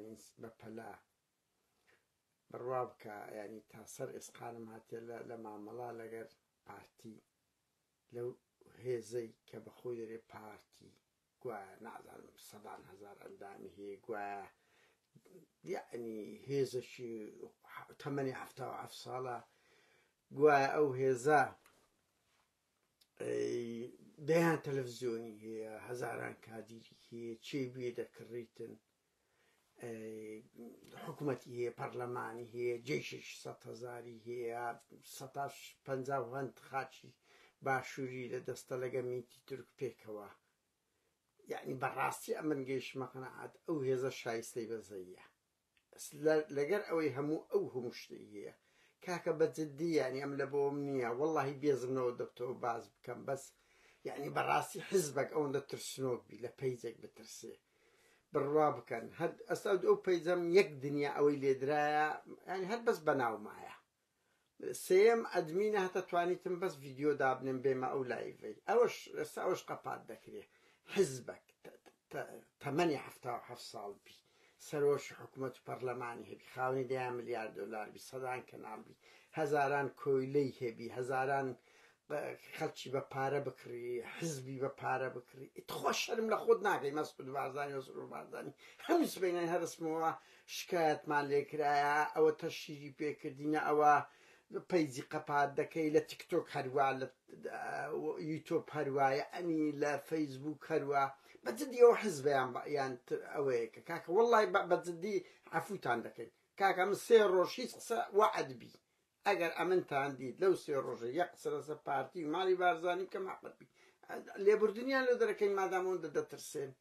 یانی بەپەلە بڕوا بکە یانی تا سەر ئێسقانم هاتیە لە لە مامەڵە لەگەر پارتی لەو هێزەی کە بە خۆی دەرێ پارتی گوایە نازانم سەدان هەزار ئەندامی هەیە گوایە یعنی هێزەکی تەمەنی 77 ساڵە گوایە ئەو هێزە دەیان تەلەفزیۆنی هەیە هەزاران کادیری هەیە چێ بێ دەکڕیتن حکوومەتی هەیە پەرلەمانی هەیە جێشێکی سە هەزاری هەیە سەتاش پ هەند خاچی باشووری لە دەستە لەگە میتی تورک پێکەوە یعنی بەڕاستی ئەمن گەیشتمە قەناعەت ئەو هێزە شایستەی بەزەیە لەگەر ئەوەی هەموو ئەو هەموو شتەی هەیە کاکە بە جدی یانی ئەم لە بۆم نییە وەڵی بێزم لەوە دەبتەوە باز بکەم بەس یعنی بەڕاستی حزبێک ئەوەندە ترسنۆک بی لە پەیجێک بترسێ بڕوا بکەن هەر ئەستا ئەو پەیجەم یەک دنیا ئەوەی لێدرایە یعنی هەر بەس بەناو مایە سێیەم ئەدمینە هەتا توانیتم بەس ڤیدیۆ دابنێم بێمە ئەو لایڤەی ئەوەش ئێستا ئەوەش قەپات دەکرێ حزبەک تەمەنی 77 ساڵ بی سەرۆکی حکوومەت و پەرلەمانی هەبی خاوەنی دەیان ملیار دۆلار بی سەدان کەناڵ بی هەزاران کۆیلەی هەبی هەزاران خەڵکی بە پارە بکڕی حزبی بە پارە بکڕی تخوا شەرم لە خۆت ناکەی مەسعود بارزانی مەسرور بارزانی هەموو سبەینان هەرسمەوە شکایەتمان لێکرایە ئەوە تەشیری پێکردینە ئەوە پەیجی قەپات دەکەی لە تیکتۆک هەروا لە یوتۆب هەروایە ئەنی لە فەیسبوک هەروا بە جدی ئەو حزبیان یان ئەوەیە کە کاکە وەڵی بە جدی عەفوتان دەکەین کاکە من سێ ڕۆژ هیچ قسە وەعد بی ئەگەر ئەمنتان دیت لەو سێ ڕۆژە یەک قسە لەسەر پارتی و ماڵی بارزانی بکەم حەقت بی لێبوردنیان لۆ دەرەکەین مادام ئەوەندە دەترسێن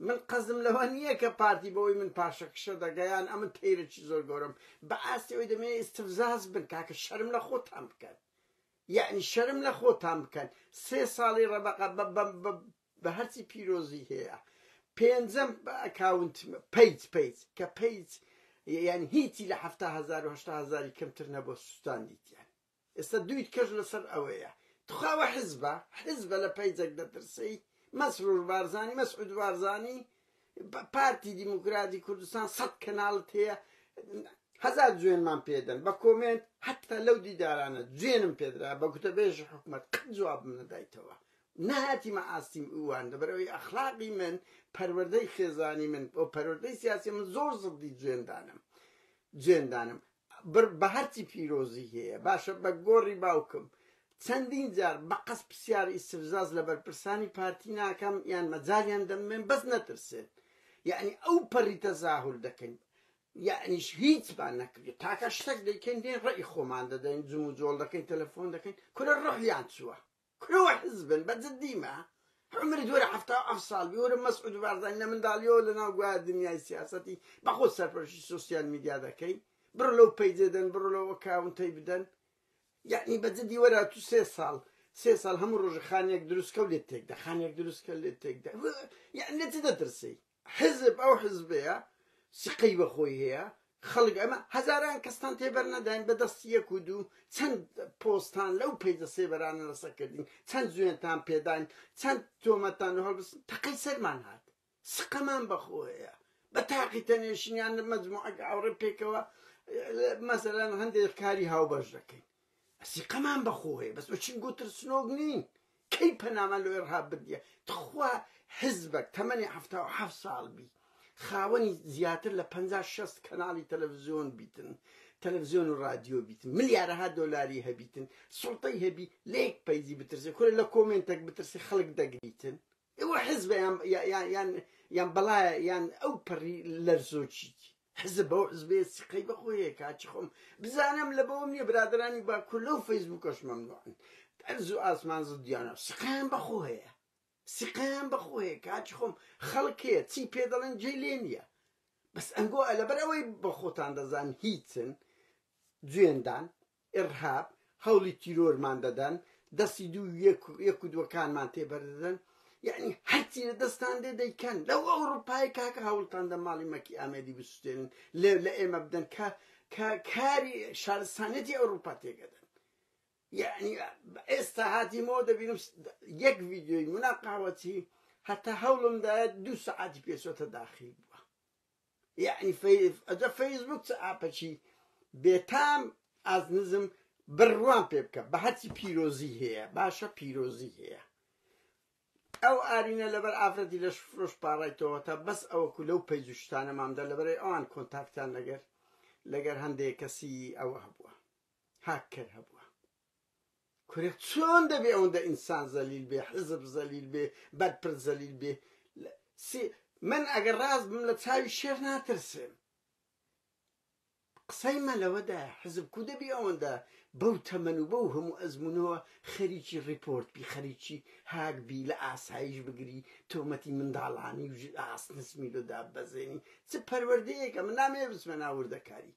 من قەزم لەوە نییە کە پارتی بەوەی من پاشەکشە دەگەیان ئەمن تەیرەکی زۆر گەورەم بە ئاستی ئەوەی دەمەوێت ئیستفزاز بن کاکە شەرم لە خۆتان بکەن یعنی شەرم لە خۆتان بکەن سێ ساڵی ڕەبەقە بە هەرچی پیرۆزی هەیە پێنجەم ئەکاونت پەیج پەیج کە پەیج یعنی هیچی لە 70 هزار و 80 هزاری کەمتر نەبوو سوستان دیتیان ئێستا دویت کەش لەسەر ئەوەیە تخواوە حزبە حزبە لە پەیجەک دەترسی مەسرور بارزانی مەسعود بارزانی پارتی دیموکراتی کوردستان سەد کەناڵت هەیە هەزار جوێنمان پێدەن بە کۆمێنت حتا لەو دیدارانە جوێنم پێدرا بە گوتەبێژی حکومەت قەت جوابم نەدایتەوە نەهاتیمە ئاستیم ئوان لەبەرئەوەی ئەخلاقی من پەروەردەی خێزانی من و پەروەردەی سیاسی من زۆر زڕدی جوێندانم جوێندانم بر بە هەرچی پیرۆزی هەیە باشە بە گۆڕی باوکم چەندین جار بە قەس پرسیار ئیستفزاز لە بەرپرسانی پارتی ناکەم یان مەجالیان دەمێن بەس نەترسێن یعنی ئەو پەڕی تەزاهور دەکەین یعنیش هیچمان نەکردی تاکە شتێک دەیکەین دێن ڕێی خۆمان دەدەین جموجۆڵ دەکەین تەلەفۆن دەکەین کورە ڕۆحیان چووە کورە حزبن بە جدیمە عمرت وەرە 77 ساڵ بی وەرە مەسعود بارزانی لە منداڵیەوە لە ناو گوایە دنیای سیاسەتی بە خۆت سەرپەرشتی سۆسیال میدیا دەکەی بڕۆ لەو پەیجە دەن بڕۆ لەو ئەکاونتەی بدەن یعنی بە جدی وەرە تو سێ ساڵ سێ ساڵ هەموو ڕۆژە خانێک دروستکە و لێت تێکدا خانێک دروستکە لێت تێکدا یعنی لە چ دەترسی حزب ئەو حزبەیە سقەی بە خۆی هەیە خەڵک ئەمە هەزاران کەستان تێبەر نەداین بە دەستی یەک و دوو چەند پۆستان لەو پەیجە سێبەرانە لەسەر کردین چەند جوێنتان پێداین چەند تۆمەتان لە هەڵبستن تەقەی سەرمان هات سقەمان بە خۆ هەیە بە تاقی تەنێشنیان لە مەجموعەکە ئاوڕێ پێکەوە مەسەلەن هەندێک کاری هاوبەش دەکەین سیقەمان بە خۆ هەیە بەس چین گۆ ترسنۆک نین کەی پەنامان لۆ ئێرهاب بردیە تخوا حزبەک تەمەنی 77 ساڵ بی خاوەنی زیاتر لە 50 60 کەناڵی تەلەڤزیۆن بیتن تەلەڤزیۆن و رادیۆ بیتن ملیارەها دۆلاری هەبیتن سوڵتەی هەبی لە یەک پەیجی بترسێ کورە لە کۆمێنتەک بترسێ خەڵک دەگریتن ئێوە حزبە یان یان یان یان بەڵایە یان ئەو پەڕی لەرزۆکیت حزب بەو حزبەیە سیقەی بە خۆی هەیە کاکی خۆم بزانم لە بەوەم نییە برادرانی باکوور لەو فەیسبووکەش مەمنوعن ئەرز و ئاسمان زدیانە سیقەیان بە خۆ هەیە سیقەیان بە خۆ هەیە کاکی خۆم خەڵک هەیە چی پێ دەڵێن جێ لێ نییە بەس ئەنگۆ لەبەر ئەوەی بە خۆتان دەزان هیچن جوێندان ئیڕهاب، هەوڵی تیرۆرمان دەدەن، دەستی دوو یەک یەک و دووەکانمان تێبەردەدەن، یەعنی هەرچی لە دەستان دێ دەیکەن، لەو ئەوڕوپای کاکە هەوڵتان دە ماڵی مەکی ئامێدی بسوتێنن، لێ لە ئێمە بدەن کە کە کاری شارستانیەتی ئەوڕوپا تێکەدەن. یەعنی ئێستا هاتیمەوە دەبینم یەک ڤیدیۆی مونا قاوەچی هەتا هەوڵم دایە دوو سەعاتی پێچۆتە داخیل بووە. یەعنی ئەجا فەیسبوک چ ئاپەکی بێتام ئاست نزم بڕوام پێ بکە بە هەرچی پیرۆزی هەیە باشە پیرۆزی هەیە ئەو ئارینە لەبەر ئافرەتی لەش فرۆش پاڕایتەوە تا بەس ئەوەکو لەو پەیج و شتانە مامدە لەبەرەی ئەوان کۆنتاکتیان لەگەر لەگەر هەندێک کەسی ئەوە هەبووە هاککەر هەبووە. کورە چۆن دەبێ ئەوەندە ئینسان زەلیل بێ حزب زەلیل بێ بەرپرس زەلیل بێ سی من ئەگەر ڕاست بم لە چاوی شێر ناترسم قسەی مە لەوەدایە حزب کو دەبی ئەوەندە بەو تەمەن و بەو هەموو ئەزمونەوە خەریکی ڕیپۆرت بی خەریکی هاک بی لە ئاسایش بگری تۆمەتی منداڵانی و ئاست نزمی لۆ داببەزێنی چ پەروەردەیەکە من نامەوێ بچمە ناو وردەکاری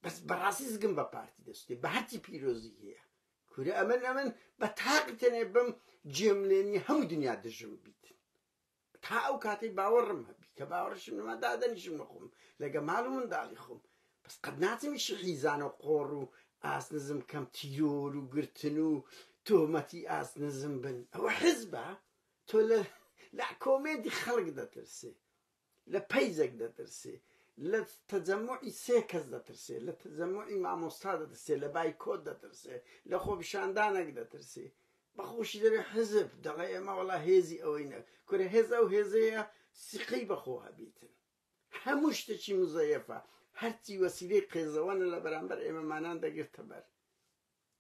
بەس بەڕاستی زگم بە پارتی دەسوتێ بە هەرچی پیرۆزی هەیە کورە ئەمن ئەمن بە تاقی تەنێ بم جێم لێ نیە هەموو دنیا دژم بیت تا ئەو کاتەی باوەڕم هەبی کە باوەڕشم نەما دادەنیشم لە خۆم لەگە ماڵ و منداڵی خۆم بەس قەت ناچم ئیشی حیزانە و قۆڕ و ئاست نزم کەم تیرۆر و گرتن و تۆمەتی ئاست نزم بن ئەوە حزبە تۆ لە لە کۆمێنتی خەڵک دەترسێ لە پەیجەک دەترسێ، لە تەجەموعی سێ کەس دەترسێ، لە تەجەموعی مامۆستا دەترسێ، لە بایکۆت دەترسێ، لە خۆپیشاندانەک دەترسێ. بەخۆشی دەبێ حزب دەڵێ ئێمە وەڵا هێزی ئەوەی نە کورە هێز ئەو هێزەیە سیقەی بەخۆ هەبیتن. هەموو شتێکی مزەیەفە، هەرچی وەسیلەی قێزەوەنە لە بەرامبەر ئێمەمانان دەگرتە بەر.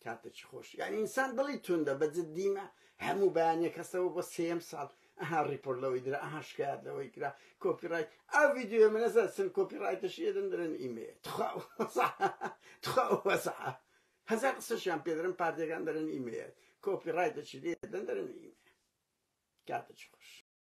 کاتێکی خۆش یعنی ئینسان دڵی توندە بە جدیمە هەموو بەیانیەک هەستەوە بۆ سێیەم ساڵ ئەها report لەوەی درا ئەها شکایەت لەوەی کرا copyright ئەو ڤیدیۆ منە سن copyright ش ئێدن درن ئیمێ تخوا تخوا وەسعە هەزار قسەشیان پێ دەرن پارتیەکان دەرن ئیمێ copyright ەکی لێ دەن دەرن ئیمێ کاتێکی خۆش.